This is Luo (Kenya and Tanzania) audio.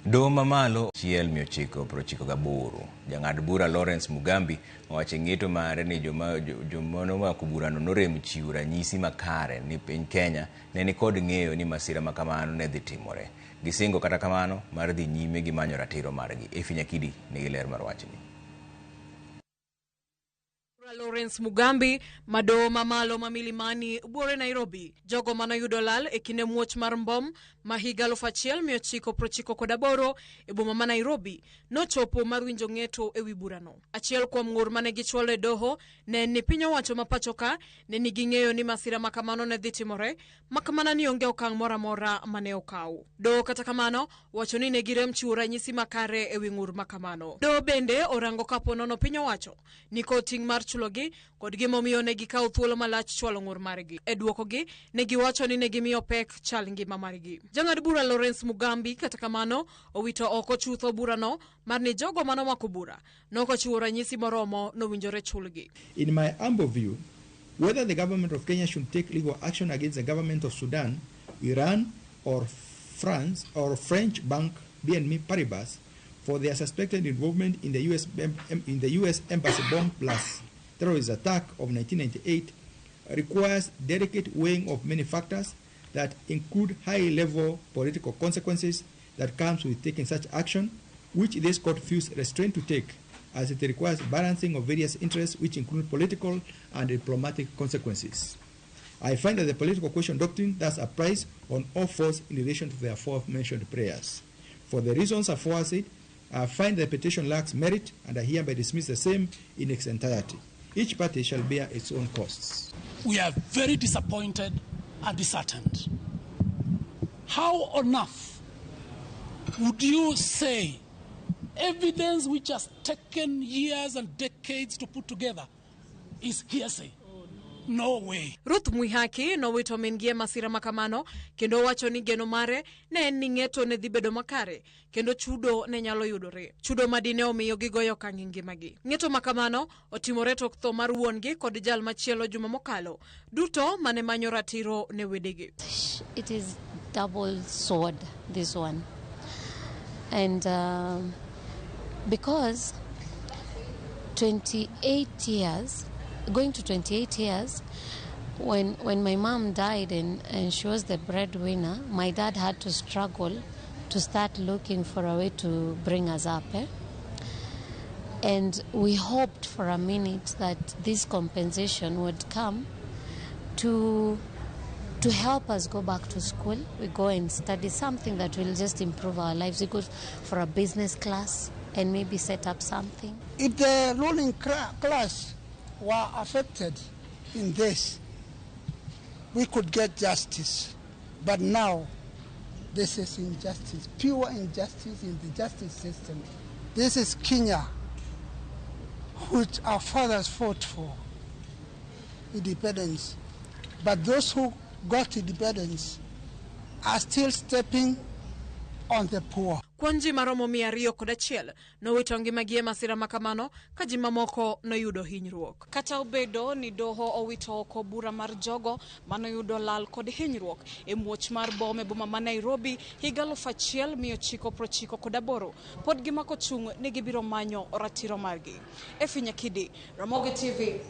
Doho mamalo 1998 Jang'ad bura Lawrence Mugambi owacho e ng'eto mare ni joma joma nomako burano norem chiwo ranyisi makare ni piny Kenya ne nikod ng'eyo ni masira ma kamano ne dhi timore. Gisingo kata kamano mar dhi nyime gi manyo ratiro margi. Effie Nyakidi nigi ler mar wachni. Lawrence Mugambi ma doho mamalo ma Milimani buore Nairobi. Jogo manoyudo lal e kinde muoch mar mbom ma higa 1998 e boma ma Nairobi nochopo mar winjo ng'eto e wi burano. Achiel kuom ng'ur mane gichwalo e doho ne en ni piny owacho ma pachoka ne nigi ng'eyo ni masira ma kamano ne dhi timore mak mana ni onge okang' moro amora mane okaw. Doho kata kamano wacho ni ne girem chiwo ranyisi makare e wi ng'ur ma kamano. Doho bende orango kapo nono piny owacho ni kod ting' mar chulogi kod gimomiyo ne gikawo thuolo malach chwalo ng'ur margi. E dwokogi, ne giwacho ni ne gimiyo pek chal ngima margi. Jang'ad bura Lawrence Mugambi kata kamano owito oko chutho burano mar ni jogo manomako bura nokochiwo ranyisi moromo nowinjore chulgi. In my humble view, whether the government of Kenya should take legal action against the government of Sudan, Iran, or France or French bank BNP Paribas for their suspected involvement in the US in the US embassy bomb blast terrorist attack of 1998 requires delicate weighing of many factors that include high-level political consequences that comes with taking such action, which this court feels restrained to take, as it requires balancing of various interests, which include political and diplomatic consequences. I find that the political question doctrine thus applies on all fours in relation to the aforementioned prayers. For the reasons aforesaid, I find the petition lacks merit and I hereby dismiss the same in its entirety. Each party shall bear its own costs. We are very disappointed and disheartened. How on earth would you say evidence which has taken years and decades to put together is hearsay? No way. Ruth Mwihaki nowito min-gi e masira ma kamano kendo owacho ni geno mare ne en ni ng'eto ne dhi bedo makare kendo chudo ne nyalo yudore. Chudo ma dine omiyo gigoyo okang' e ngimagi. Ng'eto ma kamano otimore tok tho mar wuon-gi kod jal machielo juma mokalo, duto mane manyo ratiro ne wedegi. It is double sword, this one. And because 28 years, going to 28 years, when my mom died and she was the breadwinner, my dad had to struggle to start looking for a way to bring us up. Eh? And we hoped for a minute that this compensation would come to help us go back to school. We go and study something that will just improve our lives. We go for a business class and maybe set up something. If the ruling class were affected in this, we could get justice. But now, this is injustice, pure injustice in the justice system. This is Kenya, which our fathers fought for independence. But those who got independence are still stepping on the poor. Kwan ji maromo 201 nowito ngimagi e masira ma kamano ka ji mamoko noyudo hinyruok. Kata obedo ni doho owito oko bura mar jogo manoyudo lal kod hinyruok e muoch mar bom e boma ma Nairobi higa 1998, pod gimako chung' ni gibiro manyo ratiro margi. Effie Nyakidi, Ramogi TV,